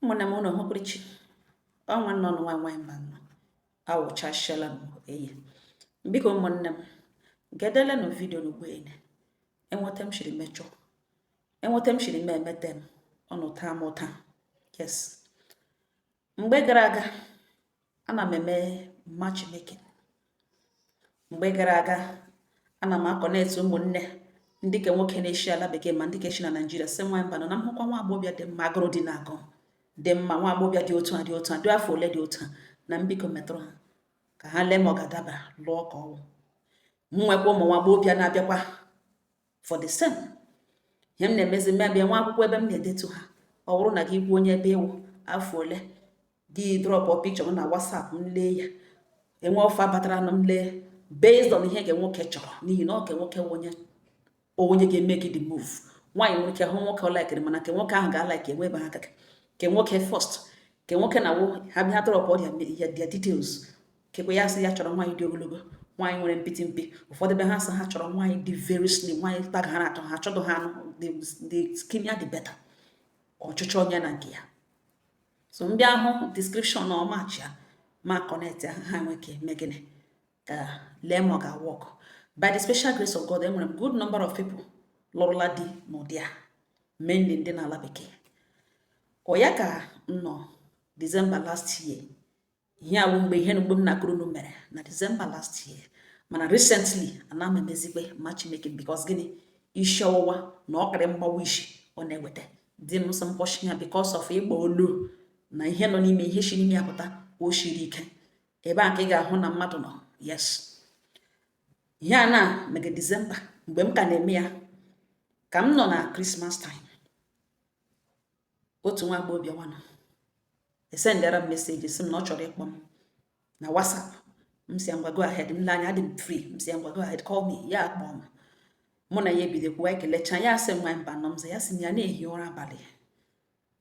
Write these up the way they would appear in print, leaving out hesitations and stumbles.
Ụmụnne m, ụnụ hụkwurichi ọnwa nọ nwa nwaanyị mba nọ awụchasịala m eyi. Biko ụmụnne m, gedelenụ video n'ugboene enweta m shiri mechọ, enweta m shiri m emete m ọnụ taa m ụta. Yes, mgbe gara aga ana m eme matchmaking. Mgbe gara aga ana m aconnect ụmụnne ndị ke nwoke na-eshi ala bekee ma ndị ke shi na Naijiria, sị nwa mba nọ na m hụkwa nwa agbọghọbịa dị mma, agụrụ dị na-agụ dị mma, nwa agbọghọbịa dị otu a, dị otu a, dị afọ ole, dị otu a, na mbikọ metụrụ ha ka ha lee ma ọ ga-adaba lụọ ka ọnwụ. M nwekwa ụmụ nwa agbọghọbịa na-abịakwa for the same ihe m na-emezi. Mme abịa nwa akwụkwọ ebe m na-edetu ha, ọ bụrụ na gị kwuo onye ebe ịwụ, afọ ole, gị drop picture m na WhatsApp, m lee ya, enwe ọfa batara na m lee based on ihe nke nwoke chọrọ, n'ihi na ọ ke nwoke wụ onye onye ga-eme gị the move. Nwaanyị nwere ike hụ nwoke ọ likeiri, mana nke nwoke ahụ ga-alike enwe ebe ha gaga nke nwoke first. Nke nwoke na wụ ha bịa drop their details, kekwe ya sị ya chọrọ nwaanyị dị ogologo, nwaanyị nwere mpịtị mpi. Ụfọdụ ebe ha sị ha chọrọ nwaanyị dị very slim, nwaanyị tagara atọ, ha chọdụ ha anụ, the skinnier the better. Ọchịchọ onye na nke ya. So ndị ahụ description na ọmachi ya ma connect ha, ha nwee ike mee gịnị ka lee ma ọ ga-work. By the special grace of God, enwere m good number of people lụrụla di n'ụdị a, mainly ndị n'ala bekee. Ọ ya ka m nọ December last year, ihe awụ mgbe ihe na mgbe m na-akụrụ unu mere na December last year. Mana recently ana m emezikwe matchmaking because gịnị? Isi ọwụwa na ọkịrị mgbawa isi ọ na-eweta di m sọ mkpọchi ya because of ịgba olu na ihe nọ n'ime, ihe si n'ime ya pụta, o shiri ike. Ebe a ka ị ga-ahụ na mmadụ nọ. Yes, ihe a na mege December mgbe m ka na-eme ya, ka m nọ na Christmas time, otu nwa agbọghọbịa nwanụ esendara m message, sị m na ọ chọrọ ịkpọ m na WhatsApp. M si ya, "Ngwa, go ahead." M lee anya, adị m free. M si ya, "Ngwa, go ahead, call me." Ya akpọ m, mụ na ya ebido kwuwa, ekelecha. Ya sị m, "Nwa mba nọ m." Ya sị m ya na-ehi ụra abalị,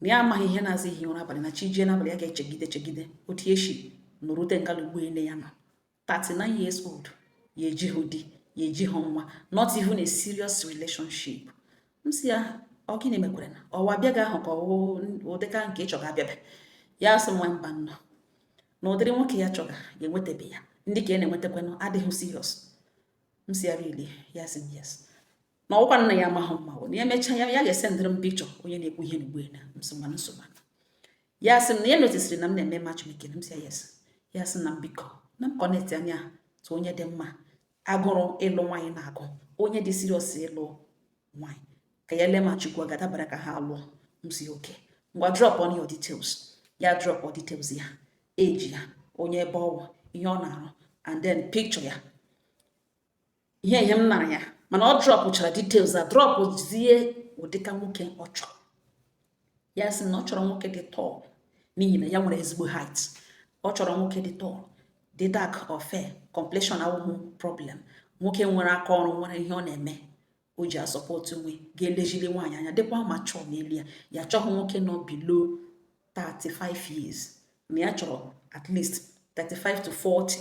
na ya amaghị ihe na-azụ ehi ụra abalị, na chi jie n'abalị ya ga-echegide chegide otu esi nọrute ngala ugbo ele. Ya nọ 39 years old, ya ejighị di, ya ejighị nwa, not even a serious relationship. M sị ya, "Ọ gịnị mekwara na ọwa abịaghị ahụ ka ọwụ ụdịka nke ị chọga abịabe?" Ya sị m, "Nwa mba nnọọ, na ụdịrị nwoke ya chọga ya enwetabe ya, ndị ka ya na-enwetakwanụ adịghị serious." M sị ya, "Really?" Ya sị m, "Yes." Na ọkwa nna ya amaghị mma na ya emechaa ya, ya ga-esendịrị m picture onye na-ekwu ihe n'ugbo na m sị ngwa, nsogbu. Ya sị m na ya noticeri na m na-eme matchmaking. M sị ya, "Yes." Ya sị na m biko na m connect anya tụ onye dị mma, agụrụ ịlụ nwaanyị na-agụ, onye dị serious ịlụ nwaanyị, ka ya lee ma Chukwu ọ ga-adabara ka ha lụọ. M si, "Okay, ngwa, drop on your details." Ya drop all details ya, age ya, onye ebe ọwụ, ihe ọ na-arụ, and then picture ya, ihe m nara ya. Mana ọ dropụchara details a, drop zie ụdịka nwoke ọ chọrọ. Ya sị na ọ chọrọ nwoke dị tall, n'ihi na ya nwere ezigbo height. Ọ chọrọ nwoke dị tall, dị dark or fair, complexion awụhụ problem, nwoke nwere aka ọrụ, nwere ihe ọ na-eme o ji asupport onwe, ga-elejili nwaanyị anya, dịkwa mature n'elu ya. Ya achọghị nwoke nọ below 35 years, na ya chọrọ at least 35 to 40,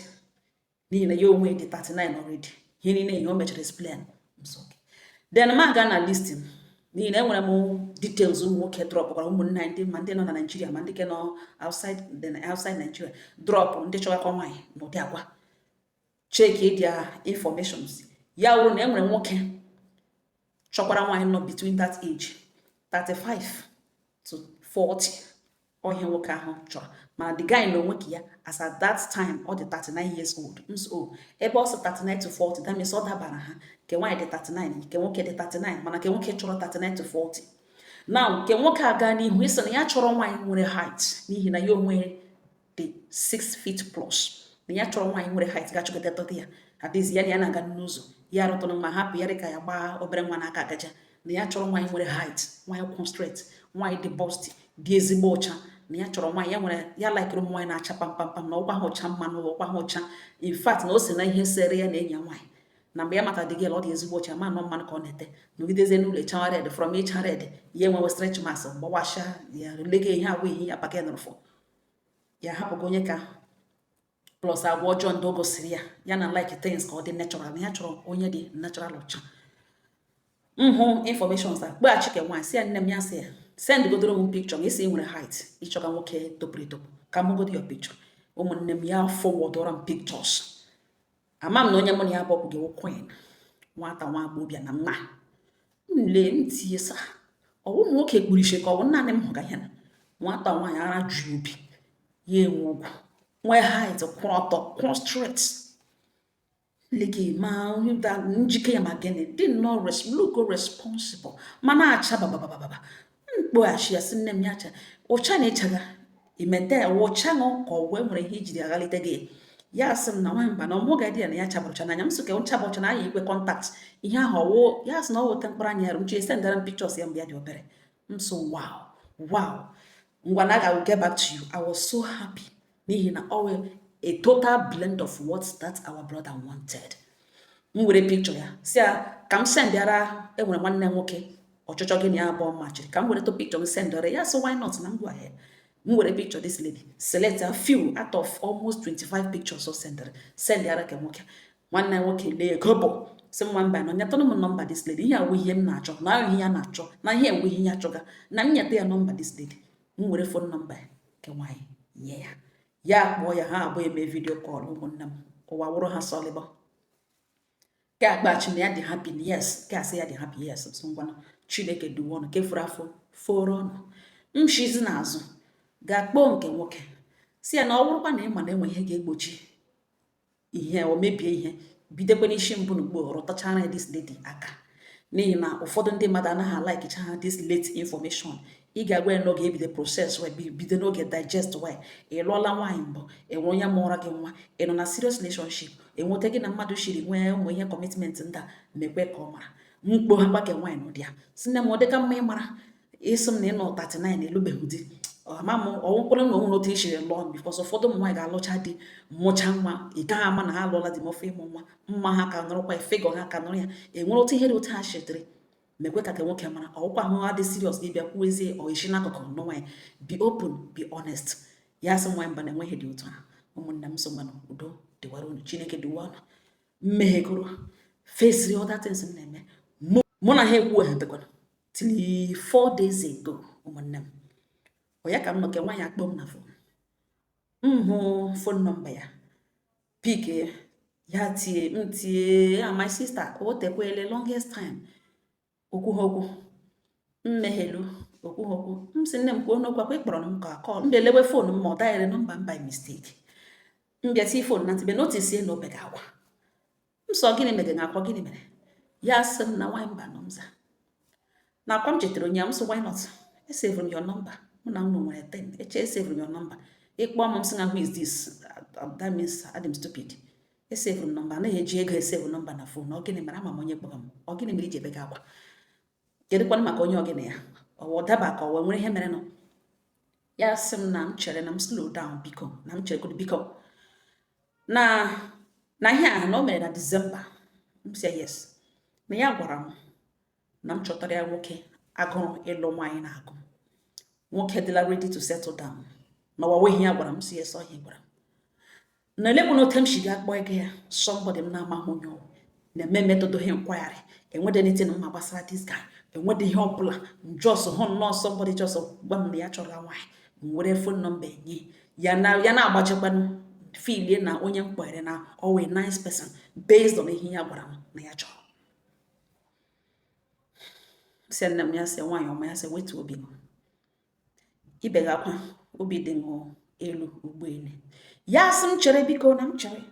n'ihi na ya onwe dị 39 already. Ihe niile ihe o mechara explain m. Then m aga na listing, n'ihi na enwere m details ụmụ nwoke drop gwara ụmụnne anyị, ndị ma ndị nọ na Nigeria ma ndị ke nọ outside Nigeria drop, ndị chọgakwa nwaanyị n'ụdị agwa. Check their informations. Ya wụrụ na enwere nwoke chọkwara nwaanyị nọ between that age, 35 to 40. Ọhịa nwoke ahụ chọrọ, mana the guy na onwe ka ya, as at that time ọ dị 39 years old. So ebe ọ sị 39 to 40, that means ọ dabara ha. Nke nwaanyị dị 39, nke nwoke dị 39, mana nke nwoke chọrọ 39 to 40. Now nke nwoke aga n'ihu ịsị na ya chọrọ nwaanyị nwere height, n'ihi na ya onwe dị 6 feet plus, na ya chọrọ nwaanyị nwere height ga-achọgide ya adịzi ya na ya na-aga n'ụzọ ya rụtụrụ ma hapụ ya dị ka ya gbaa obere nwa n'aka agaja. Na ya chọrọ nwaanyị nwere height, nwaanyị kwụ straight, nwaanyị dị busty, dị ezigbo ọcha. Na ya chọrọ nwaanyị ya nwere ya likeiri ụmụ nwaanyị na-acha pam pam pam, na ọkwa ha ọcha mmanụ, ọkwa ha ọcha. In fact, na o si na ihe sere ya na enyi ya nwaanyị, na mgbe ya mata dị gị, ọ dị ezigbo ọcha ma nọ mmanụ ka ọ na-ete, nọgidezie n'ụlọ ịchawa red. From ịcha red, ya enwewe stretch marks, gbawasha ya, lege ihe agwa ihe ya paket nụrụ ya, hapụgo onye ka. Plus agwa ọjọọ ndị o gosiri ya, ya na like things ka ọ dị natural, na ya chọrọ onye dị natural ọcha. M hụ information sa kpeghachi ke nwaanyị, si ya, "Nne m." Ya sị ya Send godoro m picture ma isi nwere height, ịchọga nwoke topụrụ etopụ, ka m godo your picture. Ụmụnne m, ya forwardọrọ m pictures. Ama m na onye mụ na ya bụ ọkwụ gị queen, nwata nwa agbọghọbịa na mma m lee m tinye sa ọwụ ụmụ nwoke kpuru ishe ka ọ bụ naanị m hụga ihe na nwata nwaanyị ara ju obi ya, enwe ugwu, nwee height, kwụrụ ọtọ, kwụrụ straight, legi ma njike ya ma gịnị dị nnọọ look responsible, ma na-acha bababababa. Mkpoghachi ya sị nne m, ya cha ụcha na ịchaga imete ụcha ṅụ ka ọ wee nwere ihe ijiri aghalite gị. Ya sị m na nwa mba na ọmụ ga-adị ya na ya chabụrụcha n'anya. M sị ka ncha bụcha na anya ikwe contact ihe ahụ ọwụ. Ya sị na ọ weta mkpụrụ anya ya m chi sendara m pictures ya mgbe ya dị obere. M so, Wow, ngwa na I will get back to you." I was so happy n'ihi na ọ wee a total blend of what that our brother wanted. M were picture ya si ya ka m sendara, enwere nwanne m nwoke ọchọchọ gị na ya abụọ machiri, ka m were to picture m sendara ya. So why not na m gwa ya m were picture this lady, select a few out of almost 25 pictures o sendara, sendara ka nwoke nwanne m nwoke lee ego bụ sị nwa mba nọ nyetụrụ m nọmba this lady. Ihe awụ ihe m na-achọ na ihe ya na-achọ na ihe enwe ihe ya achọga na m nyeta ya nọmba this lady. M were phone number nke nwaanyị nye ya, ya kpọọ ya, ha abụọ eme video call. Ụmụnne m, ụwa wụrụ ha sọlịbọ ke akpachi na ya dị happy na yes, ke asị ya dị happy, yes. So ngwanụ, Chineke duwe ọnụ kefuru afọ foro ọnụ m shizi n'azụ ga-akpọọ nke nwoke si ya na ọ bụrụkwa na ị ma na enwe ihe ga-egbochi ihe o mebie ihe, bidokwa n'isi mbụ na ugbo rụtachara ya this lady aka, n'ihi na ụfọdụ ndị mmadụ anaghị alikecha ha this late information. Ị ga-agwa ya n'oge ebido process wee bido n'oge digest wee ị lụọla nwaanyị mbụ, enwe onye mụọrọ gị nwa, ị nọ na serious relationship, enweta gị na mmadụ shiri nwee ụmụ ihe commitment ndị a, mekwe ka ọ mara mkpo ha gbake nwaanyị n'ụdị ya. Si nne m, ọ dịka mma ịmara ịsị m na ị nọ 39 elubeghị di, ama m ọnwụkwere na onwere otu i siri lụọ, because ụfọdụ ụmụ nwaanyị ga-alụcha di, mụcha nwa, ị gaghị ama na ha alụọla di ma ofe ịmụ nwa mma ha ka nụrụkwa figure ha ka nụrụ ya. Enwere otu ihe dị otu ha shitere mekwe ka ka nwoke mara ọwụkwa ahụ adị serious gị bịa kwuezie ọ esi n'akụkụ nụ nwaanyị. Be open, be honest. Ya sị nwaanyị mba na enweghị dị otu ha. Ụmụnne m, so mmanụ udo dịwara unu, Chineke dịwa unu. Mmeghegoro fesiri other things m na-eme, mụ na ha ekwughebekwana till 4 days ago. Ụmụnne m, ọ ya ka m nọ ke nwaanyị akpọ m na phone, m hụ phone number ya, pick ya, tie m tie ya, "My sister, o tekwele longest time." Okwu ha okwu mmeghelu, okwu ha okwu. M sị nne m, kwuo n'okwu akwa ịkpọrọ m ka call m bịa lewe phone m ma ọ dialere nọmba m by mistake. M bịa tie phone na ntị, bịa notice na o bega akwa. M sọ, "Gịnị mere na akwa? Gịnị mere?" Ya sị m na nwaanyị mba nọ m za na akwa m chetara onye m. Sị, "Why not? Esavuru m your number, mụ na unu nwere 10 eche, esavuru m your number. Ịkpọ m, m sị na who is this? That means adị m stupid. Esavuru m nọmba, anaghị eji ego esave nọmba na phone. Ọ gịnị mere? Ama m onye kpọrọ m. Ọ gịnị mere iji ebe gị akwa? Kedụkwanụ maka onye ọgịnị ya ọ wụ daba ka ọ wee nwere ihe mere nọ?" Ya sị m na m chere, na m slow down biko, na m cheregodo biko, na ihe a na o mere na December. M sị yes, na ya gwara m na m chọtara ya nwoke agụrụ ịlụ nwaanyị na-agụ nwoke dịla ready to settle down, na ọwa ihe ya gwara m. Si yes, ọhịa gwara m na elekwu na otu m si ga kpọọ ego ya somebody m na-amaghị onye ọwụ na-eme metụdoghị inquiry, enwede anything mma gbasara this guy, enwede ihe ọbụla. M just hụ nnọọ somebody just gwa m na ya chọrọ nwaanyị, m were phone number enye ya na ya na-agbachikwanụ filie na onye m kpọrọ na ọ wee nice person based on ihe ya gwara m na ya chọrọ. Sị nne m, ya sị nwaanyị ọma, ya sị wetu obi m, ibe gị akwa obi dị m elu ụgbọelu. Ya sị m chere biko, na m chere,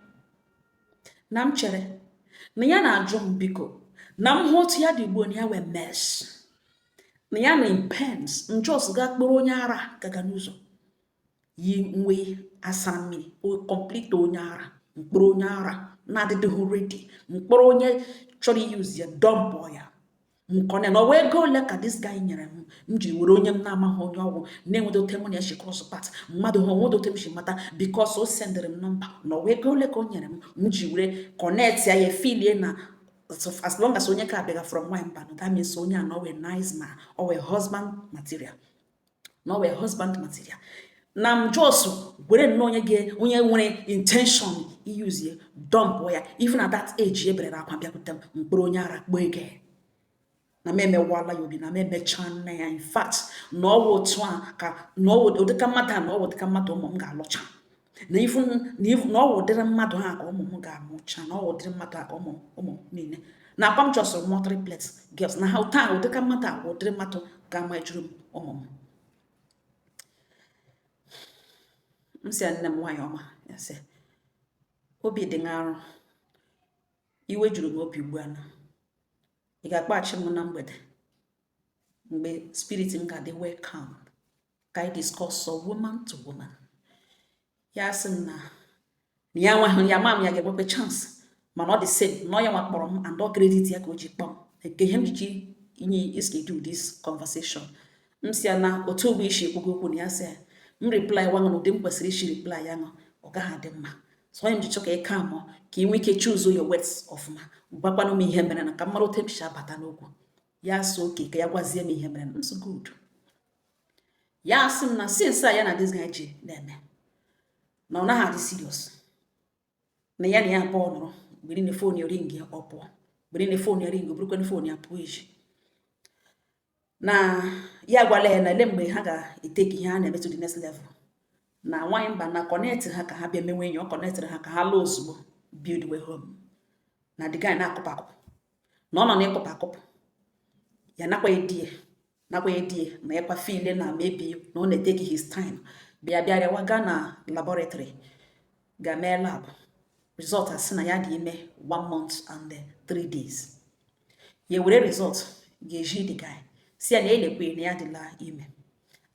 na m chere, na ya na-ajụ m biko, na m hụ otu ya dị ugbu a na ya wee mess, na ya na in pains. M just ga kpọrọ onye ara gaga n'ụzọ yi nwe asa mmiri o complete onye ara, mkpụrụ onye ara na-adịdịghị ready, mkpụrụ onye chọrọ iyuzi ya dumpụ ya nkọne na ọwa. Ego ole ka this guy nyere m m jiri were onye m na-amaghị onye ọgwụ na-enweta ote mụ na ya shi cross path mmadụ ha onwede ote m shi mata because o sendịrị m nọmba, na ọwa ego ole ka o nyere m m ji were connect ya, ya filie na so as long as onye ka abịaga from nwanyị mba no, that means onye a na ọwee nice man, ọwee husband material, na ọwee husband material, na m just were nnọọ onye ga onye nwere intention iyuzie dump ya even at that age. E berere akwa bịakwute m, mkpụrụ onye ara kpọọ ege. Na m emewala ya obi, na m emechaa nne ya. In fact, na ọwụ otu a ka na ọwụ ụdịka mmadụ a, na ọwụ ụdịka mmadụ ụmụ m ga-alụcha, na ifu na ifu na ọwụ ụdịrị mmadụ ha ka ụmụ m ga-amụcha, na ọwụ ụdịrị mmadụ a ka ụmụ m niile na akwa m chọsịrị mụọ triplet girls, na ha taa ụdịka mmadụ a wụ ụdịrị mmadụ ga-ama ejuru m ụmụ m. M sị ya, nne m, nwaanyị ọma, ya sị obi dị arụ, iwe juru m obi ugbu a, na ị ga-akpaghachi m na mgbede mgbe spirit m ga-adị well calm ka anyị discuss woman to woman. Ya sị m na ya nweghị ya ma m ya ga-enwekwa chance, mana ọ dị same na ọ ya nwa kpọrọ m and ọ credit ya ka o ji kpọọ m nke ihe m ji inye schedule this conversation. M si ya na otu ugbo isi ekwugo okwu na ya sị ya m reply nwa na ụdị m kwesịrị isi reply ya ṅụ, ọ gaghị adị mma. So onye m ji chọ ka ị calm, ka ị nwee ike choose your words ọfụma, gwakwanụ m ihe mere na ka m mara otu m si abata n'okwu. Ya sị okay, ka ya gwazie m ihe mere. M sị good. Ya sị m na since a ya na this guy ji na-eme, na ọ naghị adị serious, na ya na ya abụọ nọrọ, mgbe niile phone ya ring, ọ pụọ, mgbe niile phone ya ring, burukwanụ phone ya pụọ eji. Na ya agwala ya na ele mgbe ha ga-eteki ihe ha na-eme to the next level, na nwaanyị mba na connect ha ka ha bịa menwe enyi, ọ connectịrị ha ka ha lụọ ozugbo, build way home, na the guy na-akụpụ akụpụ, na ọ nọ na ịkụpụ akụpụ ya, nakwa edie, nakwa edie, na yakwa feel na maybe na ọ na-eteki his time. Bịa bịa rịawa gaa na laboratory, ga mee lab result, asị na ya dị ime 1 month and 3 days. Ya were result ga-eji the guy, si ya na elekwe na ya adịla ime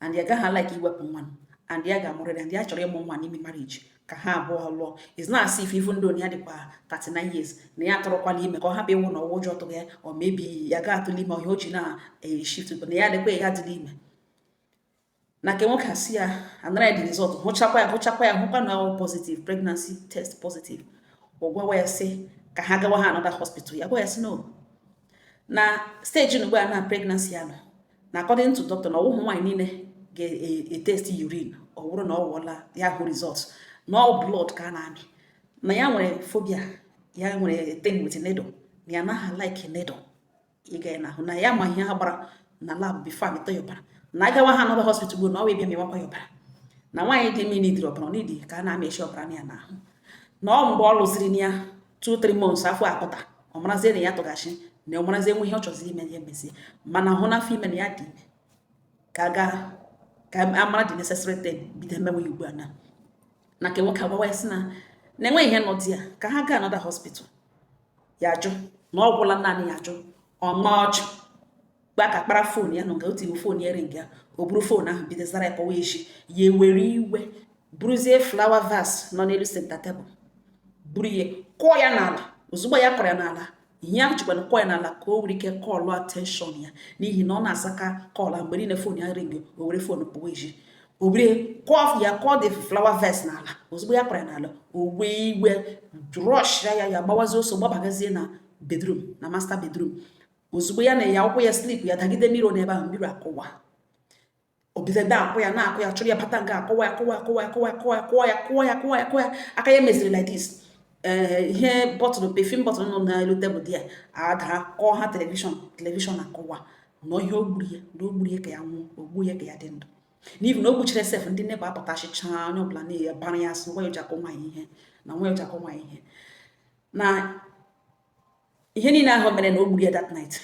and ya gaghị like iwepụ nwa and ya ga-amụrịrị and ya chọrọ ịmụ nwa n'ime marriage ka ha abụọ lụọ. Is not as if even though na ya dịkwa 39 years, na ya atụrụkwala ime, ka ọ hapụ ịnwụ na ọwụ ụjọ tụrụ ya or maybe ya ga-atụla ime ọhịa o ji na shift, na ya dịkwa ya adịla ime. Na nke nwoke asị ya anara ya the result, hụchakwa ya, hụchakwa ya, hụkwa na ọ positive, pregnancy test positive. Ọ gwawa ya sị ka ha gawa ha another hospital. Ya gwa ya sị no, na stage ugbu a na pregnancy ya nọ na according to doctor, na ọwụhụ nwaanyị niile ga-etest urine ọ bụrụ na ọ wụọla ya hụ result, na ọ blood ka a na-amị, na ya nwere phobia, ya nwere thing with needle, na ya anaghị like needle ịga ya n'ahụ, na ya ma ihe ha gbara na lab before amịta ya ọbara, na agawa ha another hospital gburu na ọ wee bịa mịwakwa ya ọbara, na nwaanyị dị ime nidiri ọbara, ọ nidi ka a na-amịchi ọbara na ya n'ahụ, na ọ mgbe ọ lụziri na ya 2-3 months afọ apụta, ọ marazie na ya tụghachi, na ọ marazie nwe ihe ọ chọziri ime ya emezie, mana hụ n'afọ ime na ya dị ime, ka a gaa ka a mara the necessary thing bido emewe ya ugbu a. Na nke nwoke agwawa ya sị na na-enweghị ihe nọ di ya, ka ha gaa another hospital. Ya ajụ na ọ gwụla naanị ya ajụ ọma ọchụ gba ka kpara phone ya nọ nga o tiri phone ya ring ya, o buru phone ahụ bido zara ya pọwa echi. Ya ewere iwe buruzie flower vase nọ n'elu center table, buru ihe kụọ ya n'ala. Ozugbo ya kọrọ ya n'ala, ihe ahụ chịkwana kụọ ya n'ala ka o nwere ike call attention ya, n'ihi na ọ na-asaka call mgbe niile phone ya ring, o were phone pụwa echi, o buru kụọ ya, kụọ the flower vase n'ala. Ozugbo ya kọrọ ya n'ala, o wee iwe rush ya, ya gbawazie ọsọ, gbabagazie na bedroom, na master bedroom. Ozugbo ya na ya ụkwụ ya slip, ya dagide mmiri n'ebe ahụ, mmiri akụwa, o bido na-akụ ya, na-akụ ya, chụrụ ya bata nga, akụwa ya, kụwa ya, kụwa ya, kụwa ya, kụwa ya, kụwa ya, kụwa ya, kụwa ya, kụwa ya, aka ya meziri like this. Ee, ihe bottle, perfume bottle nọ n'elu tebụl dị ya ada, kụọ ha television, television akụwa. Na ihe o gburu ya, na o gburu ya ka ya nwụọ, o gbuo ya ka ya dị ndụ, n'ihi na o gbuchara sef. Ndị neighbour apụtachichaa, onye ọbụla na-ebara ya asị nwa ya ji akụ nwaanyị ihe, na nwa ya ji akụ nwaanyị ihe, na ihe niile ahụ mere na o gburu ya that night.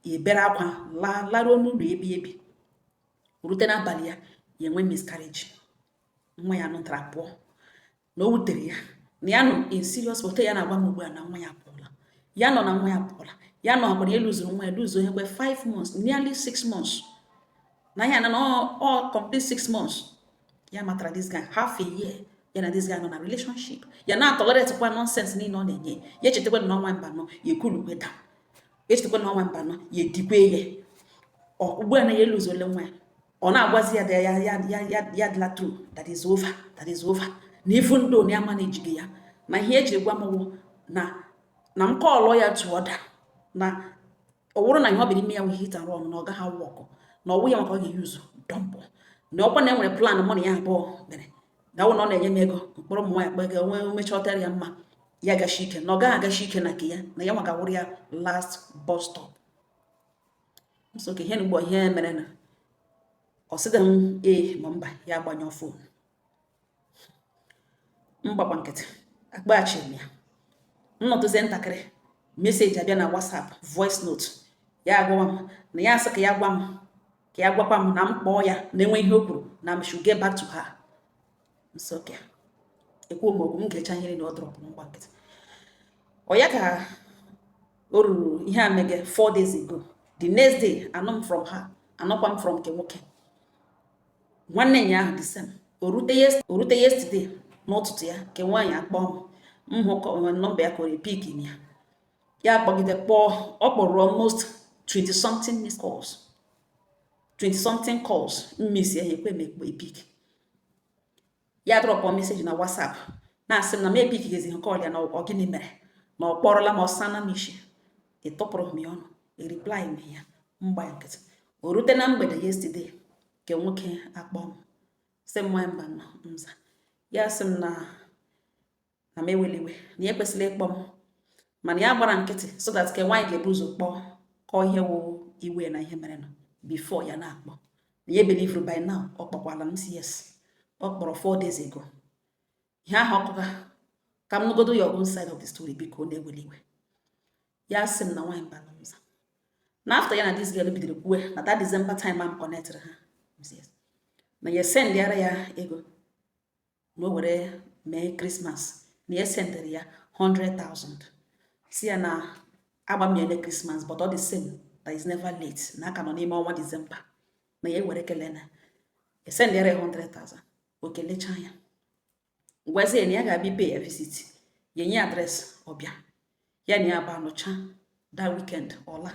Ya ebere akwa laa, laruo n'ụlọ ebi ebi, rute n'abalị ya, ya enwe miscarriage, nwa ya nụtara pụọ. Na o wutere ya, na ya nọ in serious ote ya na-agwa m ugbu a na nwa ya pụọla, ya nọ na nwa ya pụọla, ya nọ akwara ya lụzuru nwa ya, lụzuo ihe kwe 5 months, nearly 6 months, na ya na ọ complete 6 months ya matara this guy, half a year ya na this guy nọ na relationship, ya na-atolerate kwa nonsense niile ọ na-enye ya. Echetakwa na ọnwa mba nọ ya ekulukwe down, echetakwa na ọnwa mba nọ ya edikwe ya. Ugbu a na ya eluzuole nwa ya, ọ na-agwazi ya ya ya ya ya ya dịla true, that is over, that is over, na even though na ya mana ejighị ya, na ihe ejiri gwa m wụ na m call ya to order, na ọ bụrụ na ihe ọ bịara ime ya wụ hit and run, na ọ gaghị awụ ọkụ, na ọwụ ya maka ọ ga-eyuzu dump, na ọkwa na e nwere plan mụ na ya abụọ mere, na ọ na ọ na-enye m ego mkpọrọ ụmụ nwaanyị kpọ ego nwee mechaa ọtara ya mma, ya gashi ike, na ọ gaghị agashi ike na nke ya, na ya nwa ga-awụrụ ya last bus stop. M sị okay, ihe na ugbo ihe mere na ọ sịdị m ee ma mba. Ya agbanyụ phone, m gbakwa nkịtị, akpaghachiri m ya. M nọtụzie ntakịrị, message abịa na WhatsApp, voice note. Ya agwawa m na ya asị ka ya gwa m, ka ya gwakwa m na m kpọọ ya, na enwe ihe o kwuru na m should get back to her. M sị okay, ekwu m okwu m ga-echa ihe na ọ dropụrụ mgba nkịtị. Ọ ya ka o ruru ihe a mege 4 days ago. The next day, anọ m from her, anọkwa m from nke nwoke nwanne nya ahụ, the same. O rute yesterday n'ụtụtụ ya, nke nwaanyị akpọọ m. M hụ nọmba ya ka ọ pick m ya, ya akpọgide kpọọ. Ọ kpọrọ almost 20 something missed calls, 20 something calls m miss ya, ekwe m ekpe epick. Ya drop message na WhatsApp na-asị m na m epick gezi call ya, na ọ gịnị mere na ọ kpọrọla m ọsana m isi. Ịtọpụrụ m ya ọnụ, ereply m ya, mgba nkịtị. O rute na mgbede yesterday, nke nwoke akpọ m, sị m nwanyị mba nọ nza. Ya sị m na m eweliwe, na ya ekwesịrị ịkpọ m, mana ya gbara nkịtị so that ke nwaanyị ga-ebu ụzọ kpọọ, kọọ ihe wụ iwe na ihe mere nọ before ya na-akpọ, na ya believe by now ọ kpọkwala m. Si yes, ọ kpọrọ 4 days ago. Ihe ahụ ọkụga ka m nụgodo your own side of the story, biko, na-eweli iwe. Ya sị m na nwaanyị mba nọ nza, na after ya na this girl bidoro kwuwe na that December time am connected ha. M sị yes. Na ya sendịara ya ego na o were mee Christmas, na ya sendịrị ya 100,000, si ya na agbamiele Christmas, but all the same that is never late, na aka nọ n'ime ọnwa December, na ya ewere kele na ya sendịara ya 100,000. O kelechaa ya, gwazie na ya ga-abịa pay ya visit, ya nye address, ọbịa ya na ya bụ anọcha that weekend. Ọla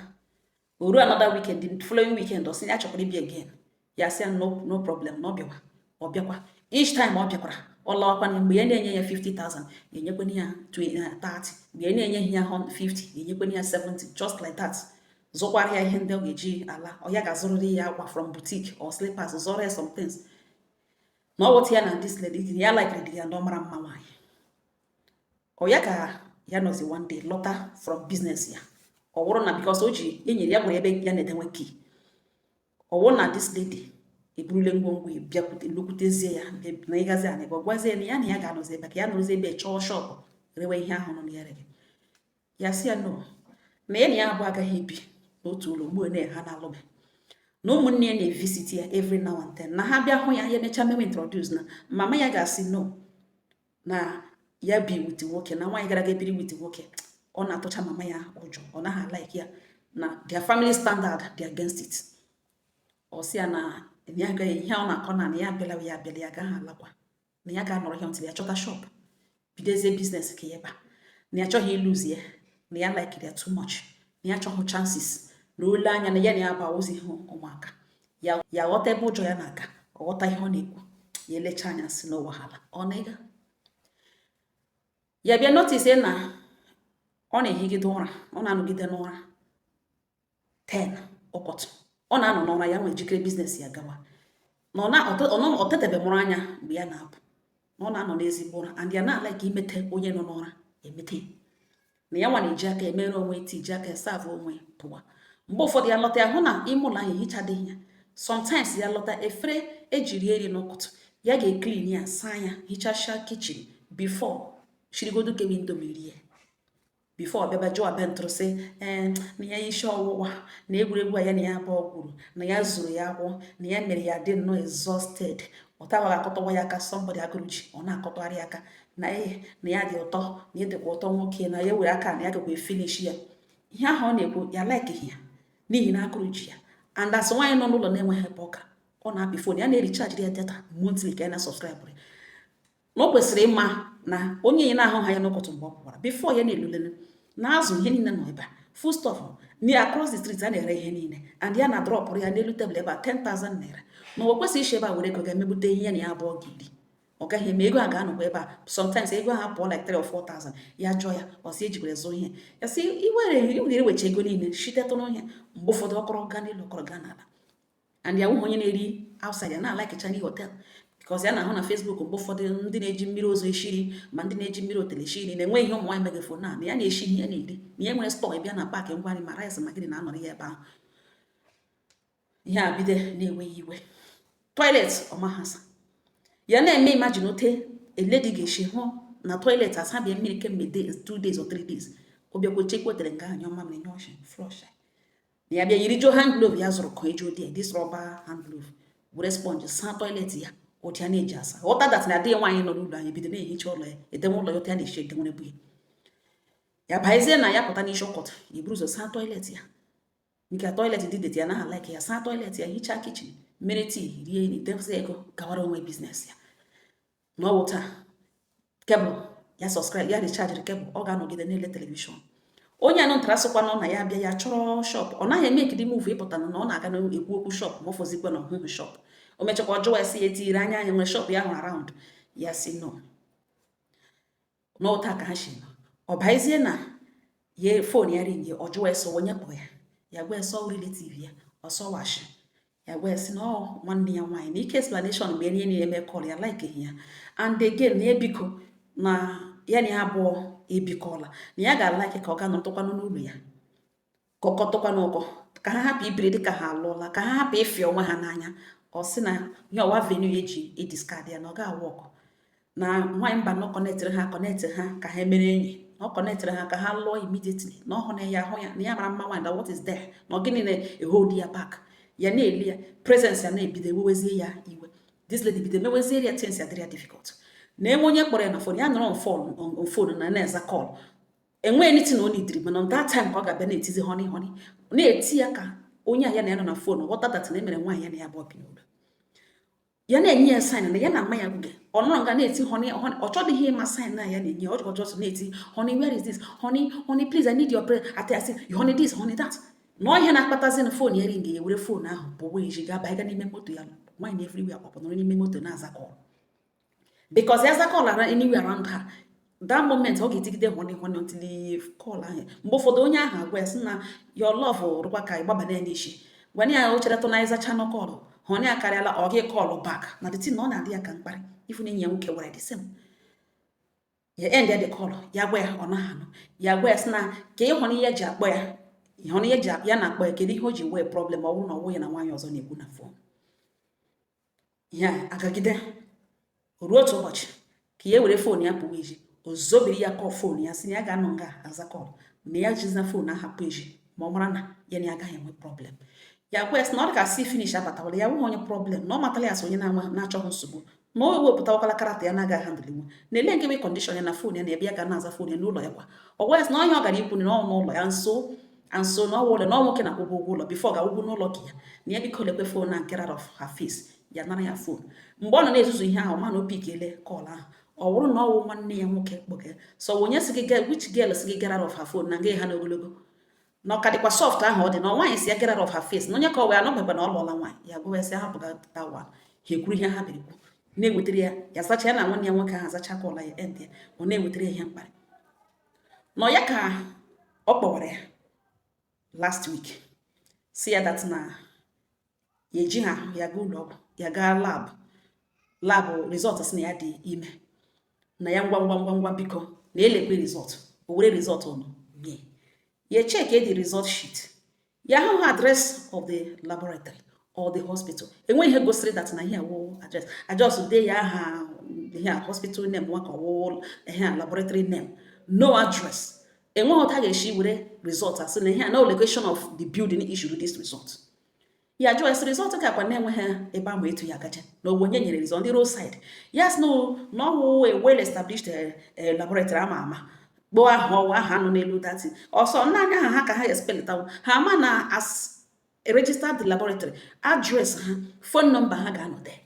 o ruo another weekend, the following weekend, ọ sị ya chọkwara ịbịa again. Ya sị ya no, no problem, na ọ bịawa. Ọ bịakwa. Each time ọ bịakwara, ọ lawakwa. Mgbe ya na-enye ya 50,000, ya enyekwana ya 30. Mgbe ya na-enye ya 50, ya enyekwana ya 70, just like that. Zụkwara ya ihe ndị ọ ga-eji ala, ọ ya ga-azụrịrị ya akwa from boutique or slippers, zụrụ ya some things. Na ọ wụta ya na this lady ya likere ya, na ọ mara mma nwaanyị. Ọ ya ka ya nọzi one day lọta from business ya, ọ wụrụ na because o ji enyere ya, gwara ebe ya na-edenwe key, ọ wụrụ na this lady eburule ngwongwo ya bịakwute, lukwutezie ya na ịgazi ana ebe ọ gwazie ya na ya ga-anọzi ebe ka ya nọrọzi ebe chọọ shop rewe ihe ahụ nọ na ya rere. Ya sị ya no, na ya na ya abụọ agaghị ebi n'otu ụlọ ugbu a na ha na-alụbe, na ụmụnne ya na-evisit ya every now and then, na ha bịa hụ ya, ya emechaa mewe introduce, na mama ya ga-asị no, na ya bi with nwoke, na nwaanyị gara aga ebiri with nwoke, ọ na-atụcha mama ya ụjọ, ọ naghị like ya, na their family standard dị against it. Ọ sị ya na ya agaghị ihe ọ na-akọ na ya abịala, ya abịala, ya agaghị alakwa, na ya ga-anọrọ ya until ya chọta shop, bidozie business ka ya ebe a, na ya achọghị ịlose ya, na ya like ya too much, na ya achọghị chances na ole anya na ya na ya bụ awụzi ihe ụmụaka ya. Ya ghọta ebe ụjọ ya na-aga, ọ ghọta ihe ọ na-ekwu. Ya elecha anya, si na wahala ọ na-ịga. Ya bịa notice na ọ na-ehigide ụra, ọ na-anọgide n'ụra 10 ụkọtụ, ọ na-anọ n'ụra, ya nwee jikere business ya gawa, na ọ na ọ tetebe mụrụ anya mgbe ya na-apụ, na ọ na-anọ n'ezigbo ụra, and ya na-ala ka imete onye nọ n'ụra emete, na ya nwa na-eji aka emere onwe tii, ji aka esavụ onwe pụwa. Mgbe ụfọdụ ya lọta, ya hụ na ime ụlọ ahụ ehichadịghị ya. Sometimes ya lọta, efere ejiri eri n'ụtụtụ, ya ga-eclean ya, saa ya, hichasịa kitchen before shirigodo kewi Indomie rie, before ọ bịaba jụọ bentụrụ, sị ee, na ya isi ọwụwa, na egwuregwu a ya na ya abụọ gwuru, na ya zuru ya akwụ, na ya mere ya dị nnọọ exhausted. Ọ tawaghị akọtọwa ya aka, somebody agụrụ ji, ọ na-akọtọgharị aka na ee, na ya dị ụtọ, na ya dịkwa ụtọ nwoke, na ya were aka na ya gakwa efinish ya. Ihe ahụ ọ na-ekwu, ya likeghị ya, n'ihi na agụrụ ji ya, and as nwaanyị nọ n'ụlọ na-enweghị ebe ọka ọ na-apị phone ya, na-erecharge ya data monthly ka ya na subscribe, na o kwesịrị ịma na onye ya na-ahụ ha ya n'ụtụtụ mgbe ọ pụkwara before ya na-elulele na azụ ihe niile nọ ebe a, foodstuff ni across the street a na-ere ihe niile, and ya na dropụrụ ya n'elu tebụl ebe a 10,000 naira, na o kwesịghị isi ebe a were ego ga-emegbute ihe ya na ya abụọ ga-eri. Ọ gaghị eme. Ego a ga-anọkwa ebe a. Sometimes ego ahụ apụọ like 3 or 4,000. Ya jụọ ya, ọ sị ejikwara zụ ihe. Ya sị iwere iwere ewecha ego niile shitetụ n'ọhịa. Mgbe ụfọdụ ọkọrọ gaa n'elu, ọkọrọ gaa n'ala, and ya nwụghị onye na-eri outside, ya na-alikecha n'ihe hotel, because ya na-ahụ na Facebook mgbe ụfọdụ ndị na-eji mmiri ozo eshiri, ma ndị na-eji mmiri otele eshiri, na-enwe ihe ụmụ nwaanyị megefo na ya na-eshi ihe ya na-eri, na ya nwere store bịa na pack ngwa nri, ma rice ma gịnị na-anọrọ ya ebe ahụ. Ihe a bido na-enweghị iwe. Toilet ọmahasa ya na-eme. Imagine ote a lady ga-esi hụ na toilet asabịa mmiri kemgbe days, 2 days or 3 days. Ọ bịakwa chekwetere nga anyụ mamịrị, nye ọchị flush na ya bịa yiri jo hand glove ya zụrụ ka ejo dị this rubber hand glove, were sponge saa toilet ya otu ya na-eji asa. Ghọta that na adịghị nwaanyị nọ n'ụlọ anyị bido na-ehicha ụlọ ya, edenwe ụlọ ya otu ya na-esi edenwere bụ ya. Ya baezie na ya pụta n'isi ụkọtụ, ya eburu ụzọ saa toilet ya nke toilet dị dirty, ya naghị like ya. Saa toilet ya, hichaa kitchen, mere tea, rie nri, depụta ego, gawara onwe business ya. Na ọwụ taa cable ya subscribe, ya recharge cable, ọ ga-anọgide na-ele television. Onye anụ ntara sịkwa na ya bịa ya chọrọ shop, ọ naghị eme ekiri move ịpụta na ọ na-aga na-ekwu okwu shop, ma ọ fọzikwa na ọhụhụ shop. O mechakwa ọ jụwa ya sị ya etinyere anya anya nwere shop ya hụrụ around. Ya si no n'ụta ka ha si nọ. Ọ baezie na ya phone ya ring, ọ jụwa ya sọ onye kpọ ya. Ya gwa ya sọ relative ya ọsọwashi. Ya gwa ya sị na ọ nwanne ya nwaanyị na ike explanation mgbe enyi na-eme call ya like ya. And again, na ebiko na ya na ya abụọ ebikọla, na ya ga-alike ka ọ ga nọtụkwanụ n'ụlọ ya, ka ọ kọtụkwanụ ụkọ, ka ha hapụ ibiri dịka ha alụọla, ka ha hapụ ịfịa onwe ha n'anya. Ọ sị na ihe ọwa venue ya eji ediscard ya na ọ ga-awụ ọkụ na nwaanyị mba nọ connectịrị ha, connect ha ka ha mere enyi, na ọ connectịrị ha ka ha lụọ immediately, na ọ hụ na ya ahụ ya na ya mara mma nwaanyị, na what is there, na ọ gịnị na-ehold ya back. Ya na-eli ya presence ya na-ebido ewewezie ya iwe. This lady bido mewezie ya things ya dịrị ya difficult na enwe onye kpọrọ ya na phone, ya nọrọ on phone na na-eza call, enwe anything ọ nidiri. Mana on that time ka ọ ga-abịa na-etizi "honey, honey", na-eti ya ka onye a ya na ya nọ na phone ghọta that na emere nwaanyị ya na ya bụ obi n'ụlọ. Ya na-enye ya sign na ya na mma ya gwuge. Ọ nọrọ nga na-eti "honey, honey". Ọ chọdịghị ịma sign na ya na-enye. Ọ just na-eti "Honey, where is this? Honey, honey, please, I need your prayer." Ati asị "honey this, honey that". Na ihe na-akpatazi na phone ya ring, ya were phone ahụ pụwa eji gaa banye n'ime moto ya. Nwaanyị everywhere ọ nọrọ n'ime moto na-aza call, because ya aza call anywhere around her that moment, ọ ga-etigide "honey, honey" until call ahụ. Mgbe ụfọdụ onye ahụ agwa ya sị na your love rụkwa ka ịgbabana ya n'isi. Gwana ya o cheretụ na ịzacha nụ call, honey akarịala, ọ gị call back na the thing na ọ na-adị ya ka mkparị. Ifu na enyi ya nwoke were the same, ya end ya the call. Ya gwa ya, ọ naghị anụ. Ya gwa ya sị na ka ịhụ na ihe ji akpọ ya, ịhụ na ihe ji ya na-akpọ ya, kedu ihe o ji wee problem? Ọ bụrụ na ọ wụ ya na nwaanyị ọzọ na-ekwu na phone ya. Agagide ruo otu ụbọchị ka ya were phone ya pụwa ezi, o zobiri ya call phone ya, sị na ya ga-anọ nga aza call, na ya jizina phone ahapụ ezi, ma ọ mara na ya na ya agaghị enwe problem. Ya gwa ya sị na ọ dị ka si finish abatawala ya, nwụghị onye problem, na ọ matala ya sị onye na-enwe na-achọghị nsogbu, na o wepụtawakwala character ya na-agaghị handle nwe na-ele nke bụ condition ya na phone ya na ebe ya ga na-aza phone ya n'ụlọ ya kwa. Ọ gwa ya sị na ọhịa ọ gara ikwu na ọ n'ụlọ ya nso nso, na ọwụ ụlọ na ọ nwoke na-akwụgwọ ụgwọ ụlọ before ga-awụgwụ n'ụlọ ka ya na ya biko lekwe phone na nke out of her face. Ya nara ya phone. Mgbe ọ nọ na-ezuzu ihe ahụ, ma na o pickele call ahụ, ọ bụrụ na ọ wụ nwanne ya nwoke kpọge so onye si gị which girl si gị get out of her phone na nga ha n'ogologo na ọ ka dịkwa soft ahụ ọ dị na nwaanyị si ya get out of her face, na onye ka ọ wee anọbekwa na ọ lụọla nwaanyị. Ya gwa ya sị hapụ ga that one. Ha ekwuru ihe ha bịara ikwu, na-ewetara ya, ya zacha ya na nwanne ya nwoke ahụ azacha call ya end ya. Ọ na-ewetara ya ihe mkparị nọ ya ka ọ kpọwara ya last week, si ya that na ya eji ha ahụ ya gaa ụlọ ọgwụ, ya gaa lab, lab result si na ya dị ime, na ya ngwa ngwa ngwa ngwa biko na elekwe result. O were result ụnụ nye ya, check the result sheet, ya hụ address of the laboratory or the hospital. Enweghị ihe gosiri that na ihe awụ address ajọs dee ya aha ihe a hospital name nwa ka ọwụ ihe a laboratory name, no address. Enweghị otu a ga-esi were result asị na ihe a no location of the building issued this result. Ya jụọ esi result ka akwa na-enweghị ebe ahụ etu ya agaje na ogbe onye nyere result ndị roadside. Ya sị na ọwụ a well established laboratory ama ama, kpọọ aha ọwụ aha anụ n'elu dati ọsọ naanị aha ha ka ha espelitawo ha ama na as a registered laboratory, address ha, phone number ha ga-anọ there,